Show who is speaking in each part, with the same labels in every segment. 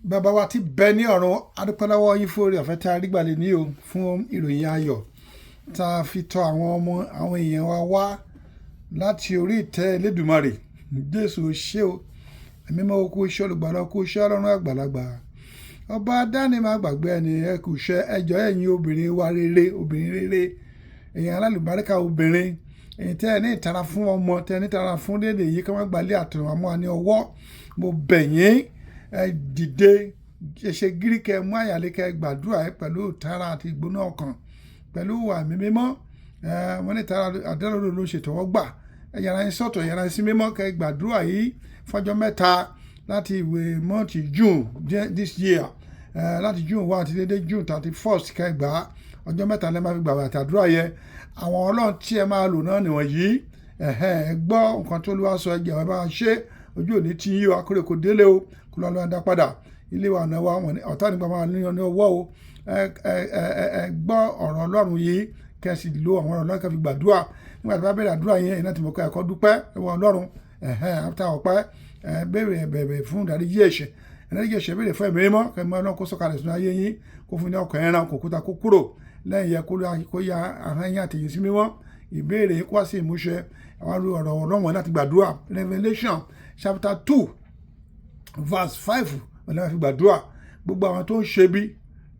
Speaker 1: Bàbá wa tí bẹ ní ọ̀run, a dúpẹ́ lọ́wọ́ yín fún oore ọ̀fẹ́ tí a rí gbà lónìí o, fún ìròyìn ayọ̀ tá a fi tọ̀ àwọn ọmọ àwọn èèyàn wa wá láti orí ìtẹ́ Elédùmarè. Jésù, o ṣé o. Ẹ̀mí mímọ́, kú iṣẹ́. Olùgbàlà, kú iṣẹ́. Ọlọ́run àgbàlagbà, ọba dání máa gbàgbé ẹni, ẹ kú iṣẹ́. Ẹjọ́, ẹ̀yin obìnrin wa rere, obìnrin rere, ẹ̀yin alálùbáríkà obìnrin, ẹ̀yin tẹ́ ẹ ní ìtara fún ọmọ, tẹ́ ẹ ní ìtara fún dédé yìí kí wọ́n gbalẹ̀ àtọ̀run àmọ́ ní ọwọ́, mo bẹ̀ yín, ẹ dìde, ẹ ṣe gírí, kẹ́ mú àyàlé, kẹ́ gbàdúrà ẹ pẹ̀lú ìtara àti ìgbóná ọkàn, pẹ̀lú àmì mímọ́. Ẹ wọ́n ní ìtara àdánù ló ṣètọ́wọ́ gbà. Ẹ yàrá yín sọ̀tọ̀, yàrá yín sí mímọ́, kẹ́ gbàdúrà yìí fọ́jọ́ 3 láti ìwé month June this year, láti June 1 àti dédé June 31. Kẹ́ gbà á, ọjọ́ 3 lẹ́ máa fi gbàgbà àtàdúrà yẹ. Àwọn Ọlọ́run tí ẹ máa lò náà nìwọ̀nyí. Ẹ gbọ́ nǹkan tó Olúwa sọ, ẹ jẹ́ ẹ bá ṣe. Ojú òní tí yí wa kórè kò délé o, kó lọ́ọ́ lọ́ọ́ dá padà ilé wa, ọ̀nà wa, ọ̀tá nígbà máa ní ọwọ́ o. Ẹ ẹ ẹ ẹ gbọ́ ọ̀rọ̀ Ọlọ́run yìí, kẹ́ ẹ sì lo àwọn ọ̀rọ̀ Ọlọ́run kẹ́ fi gbàdúrà. Nígbà tí wọ́n bá bẹ̀rẹ̀ àdúrà yẹn, iná tí mo kọ́ ẹ̀kọ́, dúpẹ́ lọ́wọ́ Ọlọ́run. After ọpẹ́, ẹ béèrè, bẹ̀bẹ̀ fún ìdáríjì ẹ̀ṣẹ̀, ìdáríjì ẹ̀ṣẹ̀, béèrè fún Ẹ̀mí Mímọ́, kẹ́ mọ́ Ọlọ́run kó sọ̀kalẹ̀ sínú ayé yín, kó fún ní ọkàn ẹran kò kúta kó kúrò lẹ́yìn yẹ, kó ya ahọ́n yín àtẹ̀yìn sí mímọ́, ìbéèrè yín kó wá sí ìmúṣẹ. Àwọn ọ̀rọ̀ Ọlọ́run láti gbàdúrà, Revelation chapter 2 verse 5, ọ̀nà fi gbàdúrà. Gbogbo àwọn tó ń ṣe bí,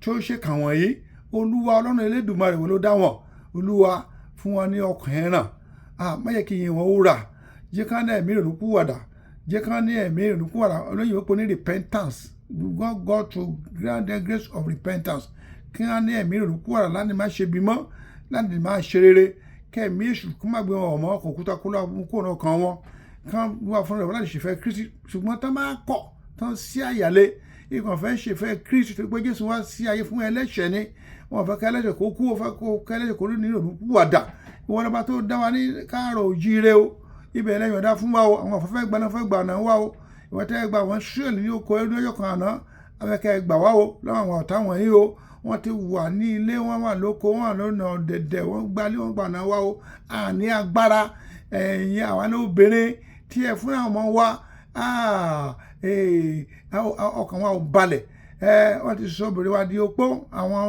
Speaker 1: tó ń ṣe kàn wọ̀nyí, Olúwa Ọlọ́run Elédùmarè wo ló dá wọn? Olúwa, fún wọn ní ọkàn ẹran, má jẹ́ kí iye wọn ó rà. Jẹ́ ká ní ẹ̀mí ìrònúpìwàdà, jẹ́ ká ní ẹ̀mí ìrònúpìwàdà. Olóyìnbó pè ní repentance. God, God to grant them grace of repentance, kí wọ́n ní ẹ̀mí ìrònúpìwàdà láti má ṣe bí mọ́, láti má ṣe rere, kẹ́ẹ̀mí èṣù kó má gbé wọn ọmọ òkúta kó lọ́wọ́ kó náà kàn wọ́n, kán wà fún rẹ̀ láti ṣèfẹ́ Kristi. Ṣùgbọ́n tán máa kọ̀, tán sí àyàlé ikọ̀ fẹ́ ṣèfẹ́ Kristi, tó pé Jésù wá sí ayé fún ẹlẹ́ṣẹ̀ ni. Wọ́n fẹ́ kẹ́ ẹlẹ́ṣẹ̀ kó kú, wọ́n fẹ́ kó ẹlẹ́ṣẹ̀ kó ní ìrònúpìwàdà. Ìwọ lọ́ba tó dá wa ní káàrọ̀ òjíire o, ibẹ̀ lẹ́yìn ọ̀dá fún wa o. Àwọn afẹ́fẹ́ gbaná fẹ́ gbà náà wá o. Ìwọ tẹ́ gba àwọn Ísírẹ́lì ní oko ẹrú lọ́jọ́ kan àná, afẹ́kẹ́ gbà wá o lọ́wọ́ àwọn ọ̀tá wọ̀nyí o. Wọ́n ti wà ní ilé, wọ́n wà lóko, wọ́n wà lọ́nà dẹ̀dẹ̀, wọ́n gbalé, wọ́n gbà náà wá o. Àní agbára ẹ̀yin àwọn obìnrin tí ẹ fún àwọn ọmọ wa, ọkàn wa ò balẹ̀. Wọ́n ti sọ obìnrin wa di opó. Àwọn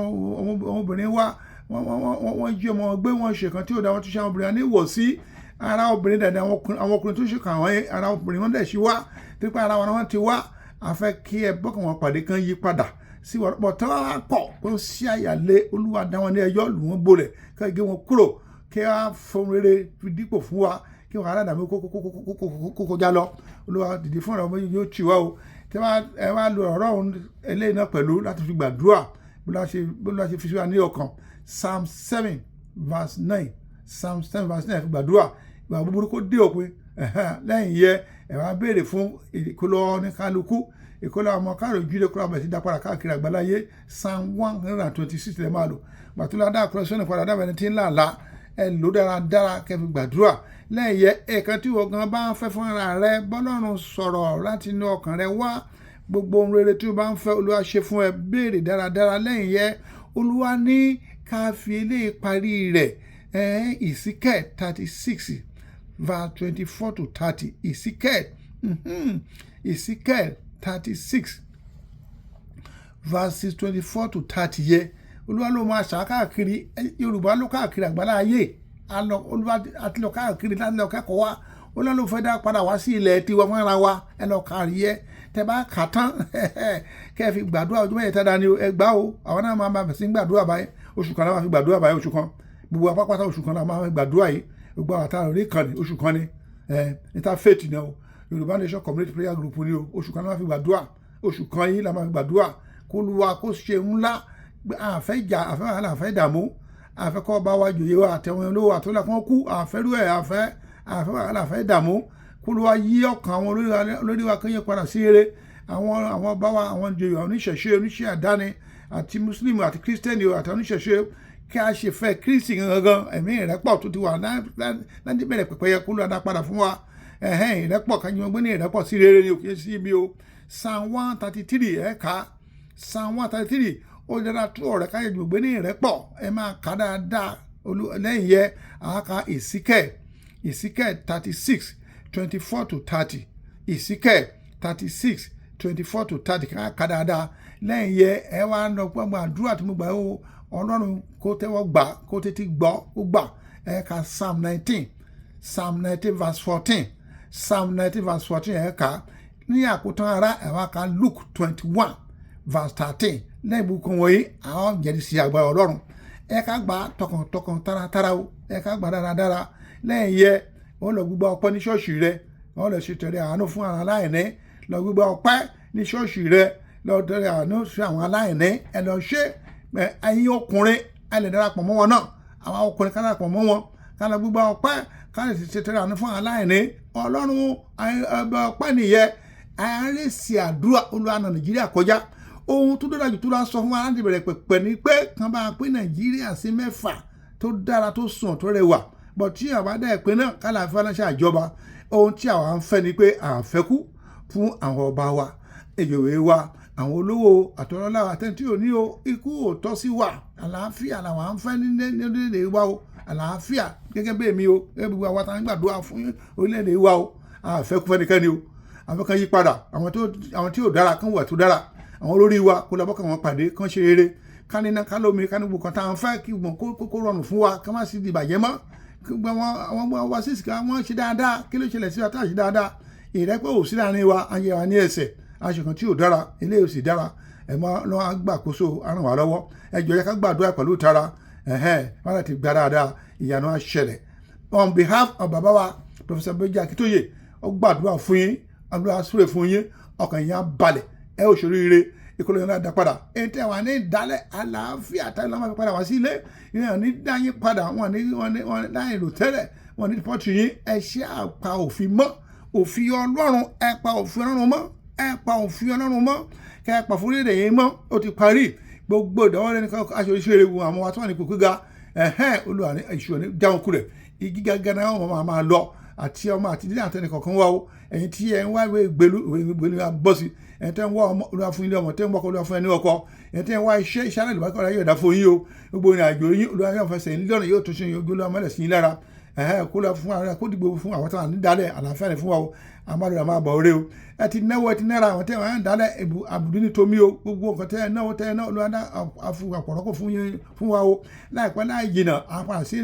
Speaker 1: obìnrin wa, wọ́n jí ọmọ gbé, wọ́n ṣe kan tí ò dá, wọ́n tún ṣe àwọn obìnrin wa ní ìwọ̀sí. Ara obìnrin dàda àwọn ọkùnrin tó ṣe kàn wọ́n, ara obìnrin wọn dẹ̀ ṣí wá pípa, ara wọn ti wá. A fẹ́ kí ẹ bọ́kàn wọn pàdé, kan yí padà sí wọn pọ̀. Tí wọ́n kọ̀ kó sí àyàlé, Olúwa, dá wọn ní ẹjọ́, lù wọ́n gbolẹ̀, ká gé wọn kúrò, kí á fún rere fi dípò fún wa, kí wọn aládàá kó kọjá lọ. Olúwa, dìde fún ọ̀rọ̀ yóò tì wá o. Tí ẹ wá lo ọ̀rọ̀ eléyìí náà pẹ̀lú láti fi gbàdúrà bí wọ́n ṣe fi sí wa ní ọkàn, Psalm 7 verse 9, Psalm 7 verse 9, fi gbàdúrà ìgbà búburú kó dé òpin. Lẹ́yìn yẹ, ẹ wá béèrè fún ìkólọ́ ní kálukú, ìkólọ́ ọmọ káàrọ̀ jíire, kólọ́ àbẹ̀sí dápadà káàkiri àgbáláyé. Psalm 126 lè máa lò. Gbàtúlá dá àkúrẹ́ sọ́nù padà dábàá ẹni tí ń là lá, ẹ lò dáradára kẹ́ fi gbàdúrà. Lẹ́yìn yẹ, ẹ̀ẹ̀kan tí wọ́n gan bá ń fẹ́ fún ara rẹ, bọ́lọ́run sọ̀rọ̀ láti inú ọkàn rẹ wá. Gbogbo ohun rere tí o bá ń fẹ́ Olúwa ṣe fún ẹ, béèrè dáradára. Lẹ́yìn yẹ, Olúwa ní ká fi eléyìí parí rẹ̀. Ezekiel 36 verse 24 to 30. Ezekiel, Ezekiel 36 verses 24 to 30 yẹ, Olúwa ló máa ṣà káàkiri Yorùbá ló káàkiri àgbálá ayé. Olúwa àti lọ káàkiri láti lọ kẹ́kọ̀ọ́ wa. Olúwa ló fẹ́ dá padà wá sí ilẹ̀ tiwa fúnra wa. Ẹ lọ kárí yẹ, tẹ bá kà tán, kẹ́ ẹ fi gbàdúrà ọjọ́ mẹ́ta dání o. Ẹ gbá o, àwọn náà máa bẹ̀ sí gbàdúrà báyìí. Oṣù kan la máa fi gbàdúrà báyìí, oṣù kan. Gbogbo apápátá, oṣù kan la máa fi gbàdúrà yìí. Gbogbo àwọn àtàwọn orí kan ní oṣù kan ní ẹ interfaith ni o, Yorùbá Nation Community Prayer Group ni o. Oṣù kan la máa fi gbàdúrà, oṣù kan yìí la máa fi gbàdúrà kó Olúwa kó ṣe ńlá. Àfẹ́ ìjà, àfẹ́ wàhálà, àfẹ́ ìdààmú, àfẹ́ kọ́ bá wa jòyè wa àtẹ̀wọ̀n olówó àtọ́lá kan kú, àfẹ́ rú ẹ̀, àfẹ́ wàhálà, àfẹ́ ìdààmú. Kó Olúwa yí ọkàn àwọn olórí wa kéye padà sí eré. Àwọn bá wa, àwọn jòyè, àwọn oníṣẹ̀ṣe, oníṣẹ́ àdáni, àti Mùsùlùmí àti Kírísítẹ́nì àti oníṣẹ̀ṣe, kí a ṣe fẹ́ Kristi gangan. Ẹ̀mí ìrẹ́pọ̀ tó ti wà láti bẹ̀rẹ̀ pẹ̀pẹ̀ yẹ, kó Olúwa dá padà fún wa. Ẹ̀hẹ́n, ìrẹ́pọ̀ kájú wọn gbé ní ìrẹ́pọ̀ sí rere ni, òkè sí ibi o. Psalm 133, ẹ̀ka Psalm 133, ó dára tó ọ̀rẹ́ káyọ̀ gbé ní ìrẹ́pọ̀. Ẹ máa kà dáadáa. Lẹ́yìn yẹ, àáka Ezekiel, Ezekiel 36:24 to 30, Ezekiel 36. 24 to 30, ká ká dáadáa. Lẹ́yìn yẹ, ẹ wá lọ gbọ́ngbọ́n àdúrà tí mo gbà ó, Ọlọ́run kó tẹ́wọ́ gbà, kó tètè gbọ́, kó gbà. Ẹ ka Psalm 19, Psalm 19 verse 14, Psalm 19 verse 14. Ẹ kà ní àkótán ara. Ẹ wá ka Luke 21 verse 13. Lẹ́yìn ìbùkún wọ̀nyí, àwọn jẹ́rìí sí agbára Ọlọ́run. Ẹ ká gbà tọkàntọkàn, táratára o. Ẹ ká gbà dáradára. Lẹ́yìn yẹ, wọ́n lọ gbígbá ọpẹ́ ní ṣọ́ọ̀ṣì rẹ, wọ́n lọ ṣe tẹ̀lé àánú fún àwọn aláìní. Lọ gbígbá ọpẹ́ ní ṣọ́ọ̀ṣì rẹ, lọ tẹ̀lé àánú fún àwọn aláìní. Ẹ lọ ṣe. Ẹ̀yin ọkùnrin, ẹ lè darapọ̀ mọ́ wọn náà. Àwọn ọkùnrin, ká darapọ̀ mọ́ wọn, ká lọ gbígbá ọpẹ́, ká lè ṣe tẹ̀lé àánú fún àwọn aláìní. Ọlọ́run ọba ọpẹ́ nìyẹn. Àárẹ̀sì àdúrà. Olúwa na Nàìjíríà kọjá. Ohun tó dára jù tó lọ sọ fún wa láti bẹ̀rẹ̀ pẹ̀pẹ̀ ni pé kàn bá pín Nàìjíríà sí mẹ́fà tó dára, tó sùn, tó rẹwà bọ̀. Tí àwa dá ìpín náà, kálàáfíà náà ṣàjọba. Ohun tí àwa ń fẹ́ ni pé à ń fẹ́ kú fún àwọn ọba wa, ìjòyè wa, àwọn olówó àtọ̀rọ̀lá, àtẹ̀ntí ò ní o. Ikú ò tọ́ sí wa. Àlàáfíà làwọn à ń fẹ́ ní orílẹ̀-èdè wa o. Àlàáfíà, gẹ́gẹ́ bí èmi o, gẹ́gẹ́ bí gbogbo àwa tá ń gbàdúrà fún orílẹ̀-èdè wa o. À fẹ́ kú fẹ́nikẹ́ni o. Àwọn kan yí padà, àwọn tí ò dára kan wà tó dára. Àwọn olórí wa, kó lọ́bọ̀ kan wọn pàdé, kan ṣe rere, ká níná, ká lómi, ká ní gbogbo kan tá à ń fẹ́, kí gbọ̀n kó rọrùn fún wa, ká má sì di ìbàjẹ́ mọ́. Kí gbọ́n wọn àwọn ọmọ wa sì ká wọ́n ṣe dáadáa. Kí ló ṣẹlẹ̀ sí wa tá à ṣe dáadáa? Ìrẹ́pọ̀ ò sí láàrin wa. Ayé wa ní ẹsẹ̀ aṣọ kan tí ò dára, ilé ò sì dára. Ẹ mọ lọ́wọ́ gbàkóso, aràn wá lọ́wọ́. Ẹ jọ̀ọ́, yẹ ká gbàdúrà pẹ̀lú ìtara. Ẹ̀hẹ́n, wọn láti gbà dáadáa, ìyanu á ṣẹlẹ̀. On behalf of bàbá wa, Professor Bẹ́jí Akíntóyè, ó gbàdúrà fún yín. Àdúrà súre fún yín. Ọkàn yín á balẹ̀, ẹ ó ṣoríire. Ìkọlù yẹn náà dá padà. Èyí tẹ́ wà ní ìdálẹ̀, àlàáfíà táyọ̀ lọ́mọ fi padà wá sí ilé. Ìyẹn ní dá yín padà. Wọ́n ní láì rò tẹ́lẹ̀, wọ́n ní pọ́tù yín. Ẹ ṣe àpá òfin mọ́, òfin Ọlọ́run. Ẹ pa òfin Ọlọ́run mọ́, ẹ pa òfin Ọlọ́run mọ́, kẹ ẹ pa fún orílẹ̀-èdè yín mọ́. Ó ti parí gbogbo ìdánwò lẹ́nu aṣọ iṣẹ́ ewu. Àwọn wa tó wà ní ipò gíga, ẹ̀hẹ́n, Olúwa ní ìṣòro ní jáwọn kulẹ̀. Igi gíga náà wọ́n máa lọ, àti ọmọ àti ìdílé àtẹnì kọ̀ọ̀kan wá o. Ẹ̀yin tí ẹ ń wá ìwé ìgbélú, ìwé ìgbélú wa bọ́ sí. Ẹ̀yin tẹ́ ń wá ọmọ, Olúwa fún ilé ọmọ. Tẹ́ ń wá ọkọ, Olúwa fún ẹni ọkọ. Ẹ̀yin tẹ́ ń wá iṣẹ́, iṣẹ́ alẹ́ ìbákọ́ yóò dá fún yín o. Gbogbo ìrìn àjò yín, Olúwa yóò fẹsẹ̀ yín lọ́nà, yóò tún ṣe yín. Olúwa mọ́lẹ̀ sí yín lára. Ẹ̀hẹ́n, kó lọ fún ara, kó dìgbò fún àwọn táwọn nídàálẹ̀. Àlàáfíà ni fún wa o. Àmàlù àmà bọ̀ ọ́rẹ́ o. Ẹ ti náwó, ẹ ti náírà. Àwọn tẹ́ wọn dálẹ̀, àbùdí ní tomi o. Gbogbo nǹkan tẹ́ ẹ náwó, tẹ́ ẹ náà, Olúwa dá àpọ̀rọ́kọ̀ fún yín, fún wa o. Láìpẹ́ láì jìnà, àwọn padà sí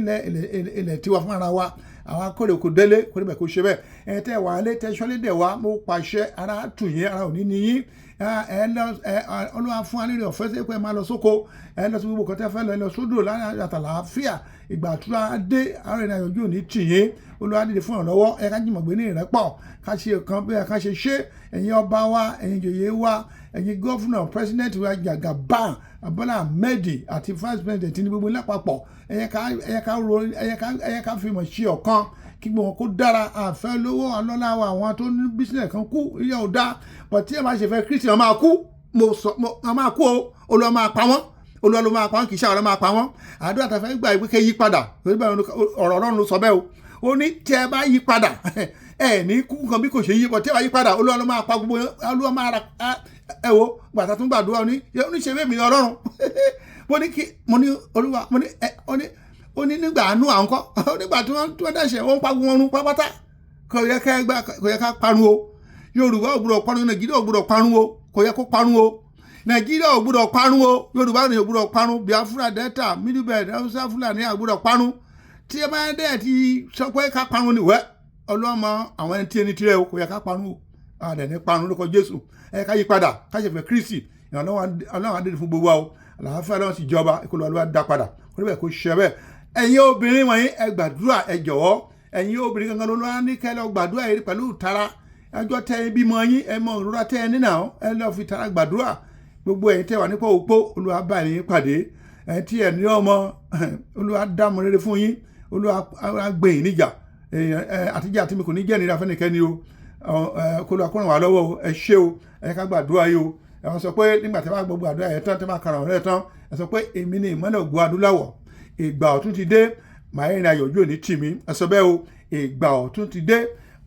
Speaker 1: ilẹ̀ tiwa fún ara wa. Àwọn akórè kò délé, kò níbẹ̀, kò ṣe bẹ́ẹ̀. Ẹ tẹ́ wà á lé, tẹ́ sọ́lé dẹ̀ wá, mo pàṣẹ, ara tù yín, ara ò ní ní yín. Ẹ lọ, ẹ Olúwa fún alẹ́ rẹ̀ ọ̀fẹ́ sí pé ẹ máa lọ sóko, ẹ lọ sí gbogbo kan tẹ́ fẹ́ lọ, ẹ lọ sódò látàlàáfíà. Ìgbà àtúrà dé, ara ìrìn àjò òní tì yín. Olúwa dìde fún ìrànlọ́wọ́. Ẹ ká jìmọ̀ gbé ní ìrẹ́pọ̀, ká ṣe kan bí ẹ ká ṣe ṣe. Ẹ̀yin ọba wa, ẹ̀yin ìjòyè wa, ẹ̀yin governor, president wa Jagaban Bọ́lá Ahmed àti vice president ní gbogbo lápapọ̀, ẹ̀yẹ ká fi mọ̀ ṣe ọ̀kan, kí gbogbo wọn kó dára. Àfẹ́ lówó alọ́lá wa, àwọn tó ní business kan kú, ilé ò dá bọ̀. Tí ẹ bá ṣe fẹ́ Christian máa kú, mo sọ, mo máa kú o. Olúwa máa pa wọ́n, Olúwa ló máa pa wọ́n, kì í ṣe àwọn máa pa wọ́n. Àdúrà tá a fẹ́ gbà pé kẹ́ yí padà. Ọ̀rọ̀ Ọlọ́run ló sọ bẹ́ẹ̀ o. Ó ní tí ẹ bá yí padà, ẹ ní kú kan bí kò ṣe yí bọ̀. Tí ẹ bá yí padà, Olúwa ló máa pa gbogbo. Olúwa máa ra. Ẹ wo gbàtà tún gbàdúrà, ó ní oníṣẹ́ mi Ọlọ́run. Mo ní kí mo ní Olúwa, mo ní ẹ, ó ní nígbà àánú à ń kọ́ nígbà tí wọ́n dẹ̀ṣẹ̀, wọ́n pa gbogbo wọn run pápátá. Kò yẹ ká parun o. Yorùbá ò gbúdọ̀ parun. Nàìjíríà ò gbúdọ̀ parun o. Kò yẹ kó parun o. Nàìjíríà ò gbúdọ̀ parun o. Yorùbá ò gbúdọ̀ parun. Biafra, Delta, Middle Belt, Hausa, Fúlàní ò gbúdọ̀ parun. Tí ẹ bá dẹ̀ ti sọ pé ká parun nìwẹ́, ọlọ́mọ àwọn ẹni tí ẹni tirẹ̀ o. Kò yẹ ká parun o. Àdẹ̀ ní parun lórúkọ Jésù. Ẹ ká yí padà, ká ṣe fẹ́ Kristi. Ìrànlọ́wọ́ Ọlọ́run adé fún gbogbo wa o. Àlàáfíà Ọlọ́run sì jọba. Ìkọlù Olúwa dá padà, kó níbẹ̀ kó ṣe bẹ́ẹ̀. Ẹ̀yin obìnrin wọ̀nyí, ẹ gbàdúrà, ẹ jọ̀wọ́. Ẹ̀yin obìnrin gangan ló lọ́wọ́ ní kẹ́ lọ gbàdúrà yìí pẹ̀lú ìtara. Ẹjọ́ tẹ ẹ bímọ yín, ẹ mọ ìrora tẹ ẹ nínà, ẹ lọ fi tara gbàdúrà. Gbogbo ẹ̀yin tẹ́ wà nípa òpó, Olúwa bá ẹ̀yin pàdé. Ẹ̀yin tí ẹ̀ ní ọmọ, Olúwa dámọ̀ rere fún yín. Olúwa gbé yín níjà àtijọ́ àti mi kò ní jẹ́ ìnira fẹ́nikẹ́ni o. Kó lọ kó ràn wá lọ́wọ́ o. Ẹ ṣé o. Ẹ ká gbàdúrà yìí o. Ẹ wọ́n sọ pé nígbà tí a bá gbogbo àdúrà yẹn tán, tí a bá kàrà ọ̀rẹ́ tán, ẹ sọ pé, "Èmi ni ìmọ́lẹ̀ ògo adúláwọ̀. Ìgbà ọ̀tun ti dé, màá rìnrìn ayọ̀, ojú òní tì mí." Ẹ sọ bẹ́ẹ̀ o. "Ìgbà ọ̀tun ti dé,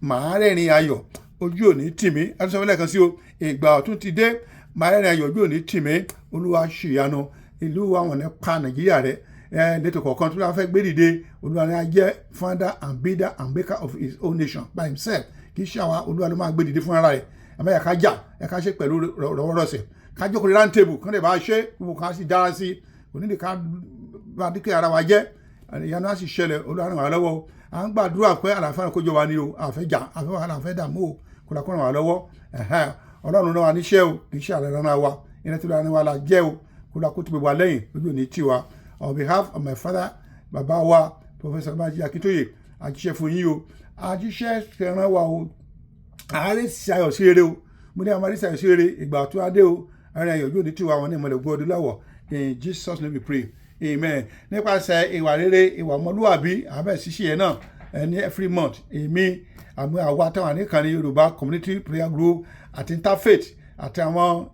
Speaker 1: màá rìnrìn ayọ̀, ojú òní tì mí." Ẹ sọ lẹ́ẹ̀kan sí o. "Ìgbà ọ̀tun ti dé, màá rìnrìn ayọ̀, ojú òní tì mí." Olúwa ṣìyanu ìlú wa, wọn ní pa Nàìjíríà rẹ. Ẹ létò kọ̀ọ̀kan tó bá fẹ́ gbé dìde, Olúwa ni a jẹ́ founder and builder and maker of his own nation by himself. Kì í ṣe àwa. Olúwa ló máa gbé dìde fún ara rẹ̀. Àmọ́ ẹ̀ka jà, ẹ̀ka ṣe pẹ̀lú rọwọ́rọsẹ̀, ká jókòó round table kán lè bá ṣe gbogbo kan sì dára sí onídìí, ká bá díkẹ́ ara wa jẹ́. Ìyanu á sì ṣẹlẹ̀. Olúwa ràn wá lọ́wọ́ o. À ń gbàdúrà pé àlàáfíà kó jọba ni o. Àfẹ́ jà, àfẹ́ wàhálà, àfẹ́ dààmú o. Kó la kó ràn wá lọ́wọ́. Ọlọ́run náà wà níṣẹ́ o, kì í ṣe àlẹ́ rán wa iná tí lóra wa la jẹ́ o. Kó la kó tó gbogbo alẹ́yìn lójú òní tiwa. On behalf of my father, bàbá wa Professor Banji Akintoye, àjíṣẹ́ fún yín o, àjíṣẹ́ fẹ́ràn wa o. Àárẹ̀ sí ayọ̀ sí rere o. Mo ní àwọn àárẹ̀ sí ayọ̀ sí rere ìgbà tó adé o. Àárẹ̀ ayọ̀ ojú òní tiwa wọn ní ìmọ̀lẹ̀ gbọ́ adúláwọ̀. In Jesus' name we pray, amen. Nípasẹ̀ ìwà rere, ìwà ọmọlúwàbí, àbẹ̀ ṣíṣe yẹn náà ní every month, èmi àmì àwa táwọn àníkànnì Yorùbá Community Prayer Group àti Interfaith àti àwọn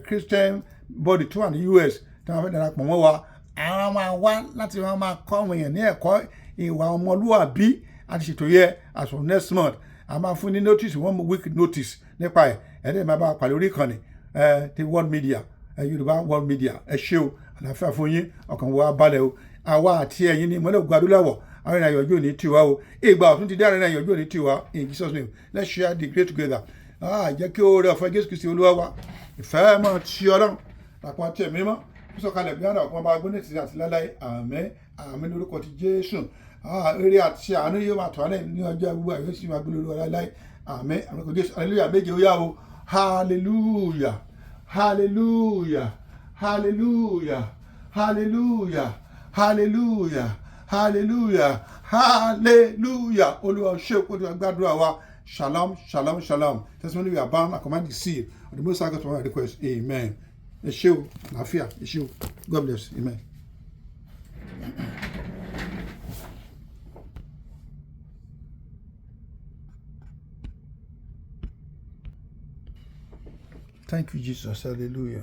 Speaker 1: Christian body tó wà ní US tí wọ́n fẹ́ darapọ̀ mọ́ wa, àwọn máa wá láti wọ́n máa kọ́ àwọn èèyàn ní ẹ̀kọ́ ìwà ọmọlúwàbí. Àti ṣètò yẹ as from next month. A máa fún ní notice, one week notice nípa ẹ̀. Ẹ̀ dẹ̀ máa bá a pàdé orí ìkànnì ẹ̀ ti World Media ẹ̀, Yorùbá World Media. Ẹ ṣé o, àlàáfíà fún yín, ọkàn wa balẹ̀ o. Àwa àti ẹ̀yin ní ìmọ́lẹ̀ ògùn adúláwọ̀. Àwọn ìrìn àyọ̀jú òní tiwa o. Ìgbà ọ̀tún ti dé, àrìn àyọ̀jú òní tiwa. In Jesus' name, let's share the grace together. Ah, jẹ́ kí oore ọ̀fẹ́ Jésù Kristi Olúwa wa, ìfẹ́ mọ́ ti Ọlọ́run àpò àti ẹ̀mí mọ́ kó sọ̀kalẹ̀ bí àná ọ̀kan bá gbóná títí àti láláì. Àmín, àmín lórúkọ ti Jésù. Ah, eré àti àánú yóò máa tọ́ alẹ́ ní ọjọ́ gbogbo àyè sì máa gbé lórí láláì. Àmín, àmín kò Jésù. Hallelujah méje ó yá o. Hallelujah, hallelujah, hallelujah, hallelujah, hallelujah, hallelujah, hallelujah. Olúwa ṣe kó tó gbàdúrà wa. Shalom, shalom, shalom. Testimony we are bound and command the seal of the Most High God to our request. Amen. Ẹ ṣé o, àlàáfíà, ẹ ṣé o. God bless. Amen. Thank you, Jesus. Hallelujah.